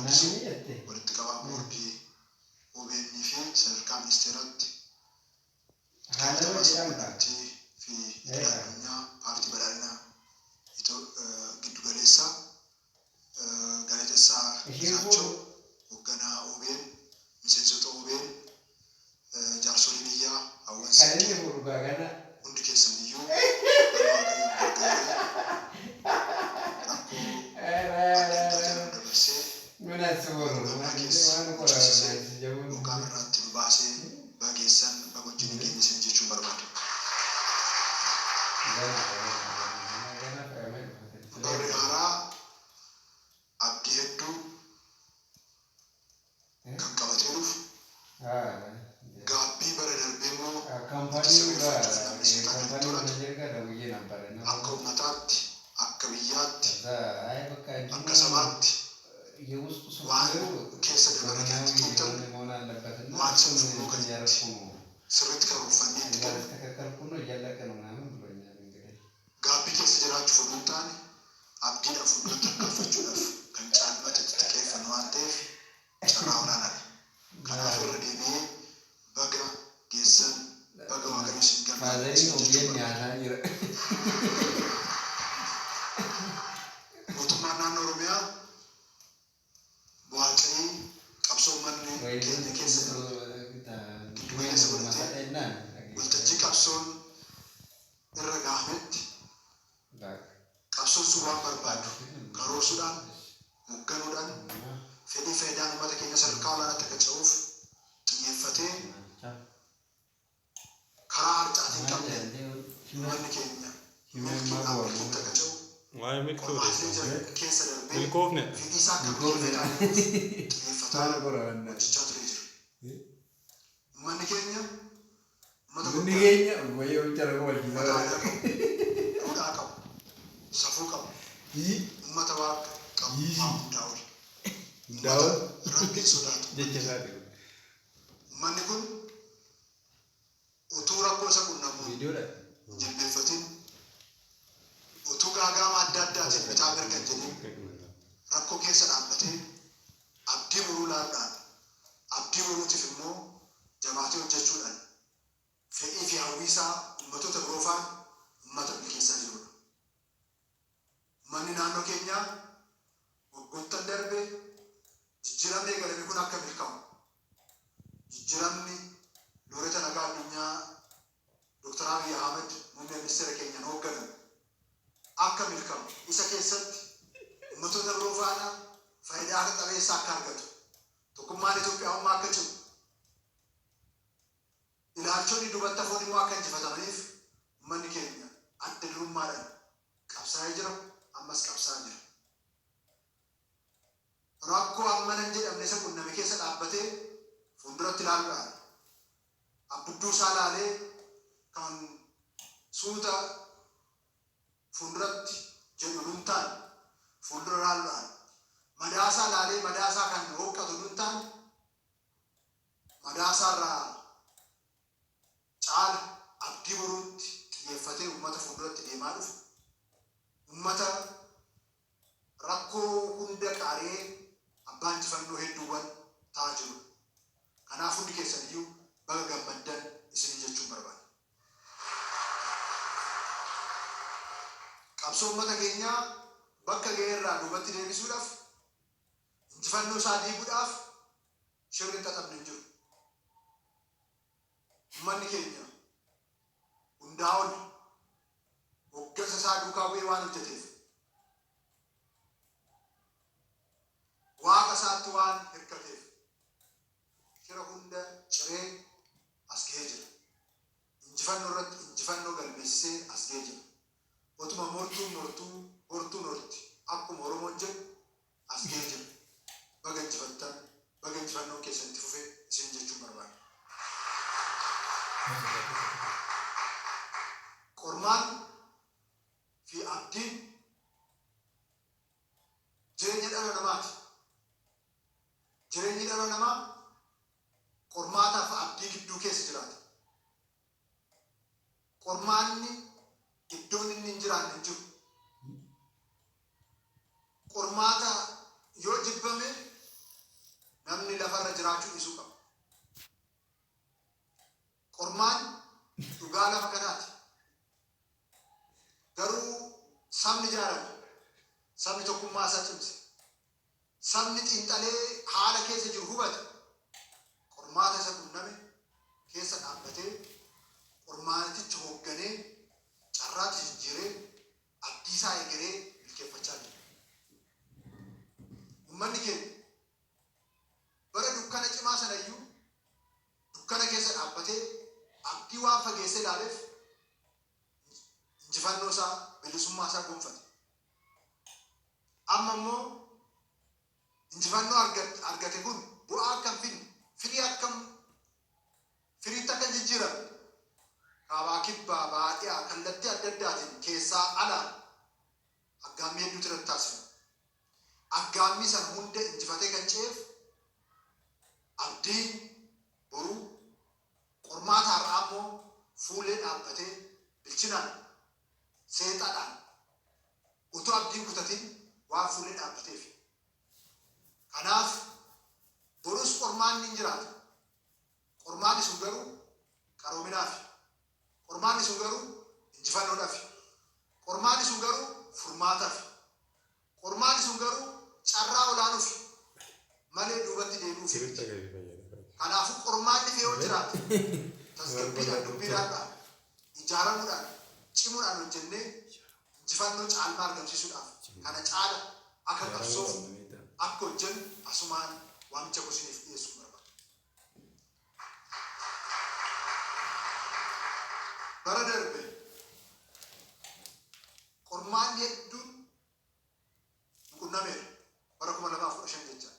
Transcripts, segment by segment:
Addisuu, ምናምን jette walitti qabaa boordii OBN fi sadarkaa ministeeraatti haala gaafatamaa jedhamta sabquunnamtii fi idil addunyaa paartii badhaadhinaa giddugaleessaa, gaazexessaa isheen Gizaachoo, fuudhu hoogganaa OBN, miseensota OBN, jaarsolii biyyaa, hawwan kan inni siinqee fuudhu gaagana hundi keessaniyyuu baga Waaqayyoon gargaaree rakkoo adda addaa jala nu dabarsee ምን አስቦ ነው Oromiyaa ማለት keessa waan nu ceesisee qoraarraa jabuun yookaan irraatti nu baasee bageessan baga wajjin geessisan jechuun barbaada. ገና ገና ገና faayamee dhufate Barri haaraa abdii hedduu kan qabatee dhufu gaabbii bara darbee immoo itti ካምፓኒው ጋር sirreeffachuuf namni seetaa kan itti ካምፓኒው horatu ማኔጀር ጋር ደውዬ ነበረ እና akka uummataatti, akka biyyaatti, ከዛ አይ በቃ akka እንትኑ sabaatti የውስጡ waan ሶፍትዌሩ keessa dabarre kan ዘመናዊ itti የሆነ xiinxallu, መሆን አለበት እና waan እሱን sana fuuluu እንትን kan itti እያደረኩ ነው sirriitti karoorfannee itti galu, እያስተካከልኩ ነው እያለቀ ነው ምናምን ብሎኛል። እንግዲህ gaabbii keessa jiraachuuf oduu hin taane abdiidhaan fuulduratti tarkaanfachuudhaaf kan caalmatti itti xiqqeeffannu waan ta'eef carraa olaanaadha. Kanaaf irra deebi'ee baga geessan, baga Waaqayyo isin gargaare ፋዘሪን isin jechuun ኦቢኤን barbaada. ያሳ jira Mootummaan naannoo Oromiyaa bu'aa ce'ii qabsoo uummanni ወይ keenya keessa darbe giddu galeessa godhatee መሰጠና waltajjii qabsoon irra gahametti qabsoon sun waan barbaadu karoorsuudhaan, hoogganuudhaan fedhii faayidaan uummata keenya sadarkaa olaanaatti akka ce'uuf xiyyeeffatee karaa harcaatii hin qabneen uummanni keenya milkiidhaan milkiitti akka ce'u Waa'ee milkii qormaatilee odeessaa. jiran keessa darbee Milkoofne. fedhii isaa akka milkeeffataa xiyyeeffataa hojjechaa turee jira. Uummanni keenya uummata Bunni guddaa, keenya wayii hojjaa uummata aadaa qabu, duudhaa qabu, safuu qabu, uummata waaqa qabu waa hundaa oli. Uummata Rabbiin sodaatu. jecha isaati. Uummanni kun utuu rakkoo isa qunnamuun Viidiyoodha. hin jilbeeffatin, utuu gaagaama adda addaatiin bitaa mirga hin jedhin rakkoo keessa dhaabbatee abdii boruu laaluudhaan, abdii boruutiif immoo jabaatee hojjechuudhaan fedhii fi hawwii isaa uummattoota biroo faana uummata milkeessaa jirudha. Uummanni naannoo keenyaa waggoottan darbe jijjiiramni eegalame kun akka milkaa'u, jijjiiramni Looreta Nagaa Addunyaa Dr. Abiy Ahmed muummee ministeera keenyaan hoogganamu akka milkaa'u, isa keessatti uummattoota biroo faana faayidaa haqa qabeessa akka argatu, tokkummaan Itoophiyaa'ummaa akka cimu, ilaalchonni duubatti hafoon immoo akka injifatamaniif uummanni keenya adda durummaadhaan qabsaa'ee jira, ammas qabsaa'aa jira. Rakkoo hammana hin jedhamne isa qunname keessa dhaabbatee fuulduratti ilaaluudhaan abbudduu isaa ilaalee kan suuta fuulduratti jedhu nun taane, fuuldura ilaaluudhaan madaasaa ilaalee madaasaa kan hooqqatu nun taane, madaasaa irraa caala abdii boruutti xiyyeeffatee uummata fuulduratti deemaa dhufu, uummata rakkoo hunda qaaree abbaa injifannoo hedduuwwan ta'aa jirudha. Kanaaf hundi keessan iyyuu baga gammaddan isinii jechuun barbaada. Qabsoo uummata keenyaa bakka ga'e irraa duubatti deebisuudhaaf, injifannoo isaa diiguudhaaf shirri hin xaxamne hin jiru. Uummanni keenya hundaa ol hooggansa isaa duukaa bu'ee waan hojjeteef, waaqa isaatti waan hirkateef shira hunda ciree as ga'ee jira. Injifannoo irratti injifannoo galmeessisee as ga'ee jira. Otuma mortuun mortuu hortuun horti akkuma Oromoon jedhu as ga'ee jira. Baga injifattan, baga injifannoon keessan itti fufee isin jechuun barbaada. Qormaan fi abdiin jireenya dhala namaati. Jireenyi dhala namaa qormaataa fi abdii gidduu keessa jiraata. Qormaanni iddoon inni hin jiraanne hin jiru. Qormaata yoo jibbame jiraachuu dhiisuu qaba. Qormaan dhugaa lafa kanaati. Garuu sabni ijaarame, sabni tokkummaa isaa cimse, sabni xiinxalee haala keessa jiru hubate, qormaata isa qunname keessa dhaabbatee, qormaaticha hoogganee, carraatti jijjiiree, abdii isaa egeree milkeeffachaa jira. Uummanni keenya bara dukkana cimaa sanayyuu dukkana keessa dhaabbatee abdii waan fageessee ilaaleef injifannoo isaa, bilisummaa isaa gonfate. Amma immoo injifannoo argate kun bu'aa akka hin finne, firii akka firiitti akka hin jijjiiramne, kaabaa, kibbaa, baadhiyaa, kallattii adda addaatiin keessaa alaan aggaammii hedduutu irratti taasifame. Aggaammii sana hunda injifatee kan ce'eef abdiin boruu, qormaata har'aa immoo fuullee dhaabbatee bilchinaan, seexaadhaan, utuu abdiin kutatin waan fuullee dhaabbateef. Kanaaf borus qormaanni hin jiraata. Qormaanni sun garuu qaroominaafi. Qormaanni sun garuu injifannoodhaafi. Qormaanni sun garuu furmaataafi. Qormaanni sun garuu carraa olaanuufi malee duubatti deebi'uufi miti. Kanaafuu qormaanni fe'ee yoo jiraate tasgabbiidhaan, dubbiidhaan, ijaaramuudhaan, cimuudhaan hojjennee injifannoo caalmaa argamsiisuudhaaf kana caala akka qabsoofnu, akka hojjennu asumaan waamicha koo isiniif dhiyeessuun barbaada. Bara darbe qormaanni hedduun nu qunnameera, bara 2015 jecha.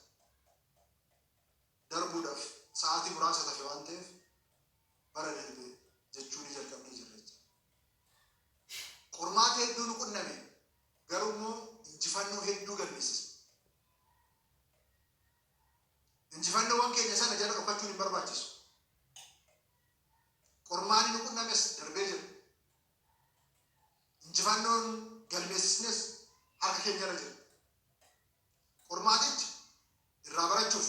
Darbuudhaaf sa'aatii muraasa tafe waan ta'eef bara darbe jechuu ni jalqabnee jirra jecha. Qormaata hedduu nu qunname, garuu immoo injifannoo hedduu galmeessisne. Injifannoowwan keenya sana jala dhokachuun hin barbaachisu. Qormaanni nu qunnames darbee jira. Injifannoon galmeessisnes harka keenyarra jira. Qormaaticha irraa barachuuf,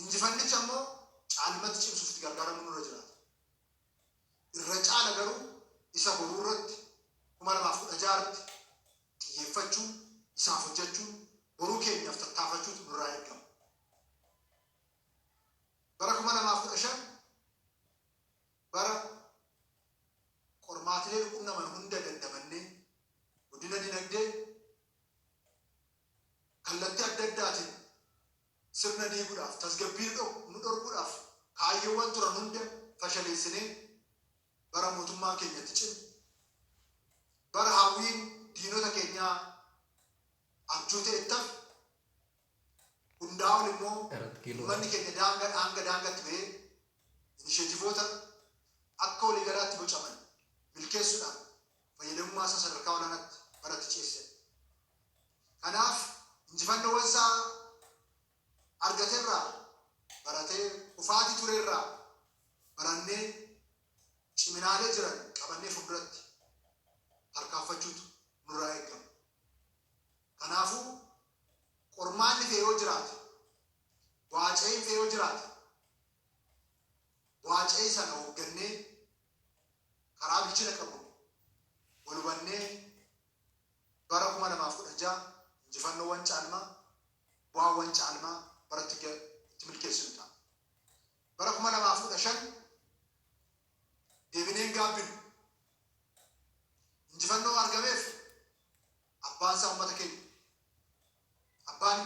injifannicha immoo caalmatti cimsuuf itti gargaaramuun nurra jiraata. Irra caala garuu isa boruu irratti, 2016 irratti xiyyeeffachuun, isaaf hojjechuun, boruu keenyaaf tattaafachuutu nurraa eegama. Bara 2015 bara qormaatilee nu qunnaman hunda dandamannee, guddina dinagdee kallattii adda addaatiin sirna diiguudhaaf, tasgabbii nu dhorkuudhaaf kaayyoowwan turan hunda fashaleessinee, bara mootummaan keenya itti cime, bara hawwiin diinota keenyaa abjuu ta'e itti hafe, hundaa ol immoo አራት ኪሎ uummanni keenya daangaa hanga daangaatti bahee inisheetivoota akka waliigalaatti bocaman milkeessuudhaan fayyadamummaa isaa sadarkaa olaanaatti baratti ceesise. Kanaaf injifannoowwan isaa argateerraa baratee, kufaatii tureerraa barannee, ciminaalee jiran qabannee fuulduratti tarkaanfachuutu nurraa eegama. Kanaafuu qormaanni fe'ee yoo jiraate, waaceen fe'ee yoo jiraate, waacee sana hooggannee karaa bilchina qabu wal hubannee bara 2016 injifannoowwan caalmaa, bu'aawwan caalmaa baratti itti milkeessinu ta'a. Bara 2015 deebineen gaabbinu. Injifannoo argameef abbaan isaa uummata keenya. Abbaan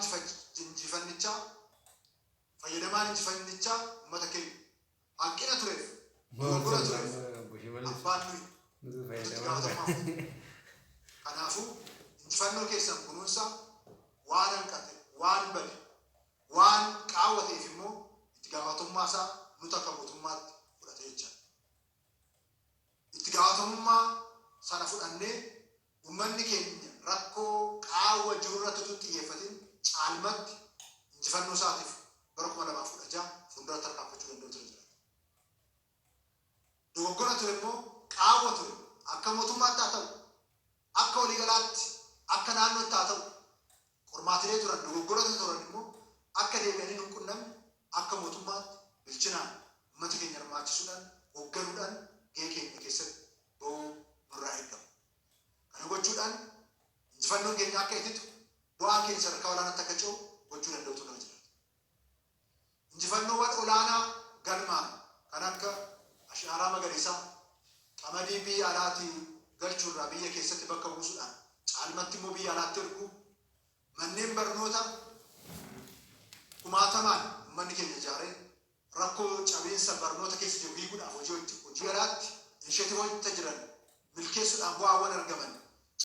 injifannichaa, fayyadamaan injifannichaa uummata keenya. Hanqina tureef, dogoggora tureef abbaan nuyi itti gaafatamummaa. Kanaafuu injifannoo keessan kunuunsa. Waan hanqate, waan bade, waan qaawwateef immoo itti gaafatamummaa isaa nuti akka mootummaatti fudhate jecha. Itti gaafatamummaa sana fudhannee uummanni keenya rakkoo qaawwa jiru irratti utuu xiyyeeffatin caalmatti injifannoo isaatiif bara 2016 fuulduratti tarkaanfachuu danda'u ture jiraata. Dogoggora ture immoo, qaawwa ture, akka mootummaatti haa ta'u, akka waliigalaatti, akka naannootti haa ta'u, qormaatilee turan, dogoggorota turan immoo akka deebi'anii nu qunnamne Akka mootummaatti bilchinaan uummata keenya hirmaachisuudhaan, hoogganuudhaan gahee keenya keessatti ba'uu nurraa eegama. Kana gochuudhaan injifannoon keenya akka ititu, bu'aan keenya sadarkaa olaanaatti akka ce'u gochuu danda'utu nurra jiraata. Injifannoowwan olaanaa galmaan kan akka ashaaraa magariisaa, qamadii biyya alaatii galchuurraa biyya keessatti bakka buusuudhaan caalmatti immoo biyya alaatti erguu, manneen barnoota kumaatamaan uummanni keenya ijaaree rakkoo cabiinsa barnoota keessa jiru hiikuudhaaf hojii alaatti initiative oota jiran milkeessuudhaan bu'aawwan argaman.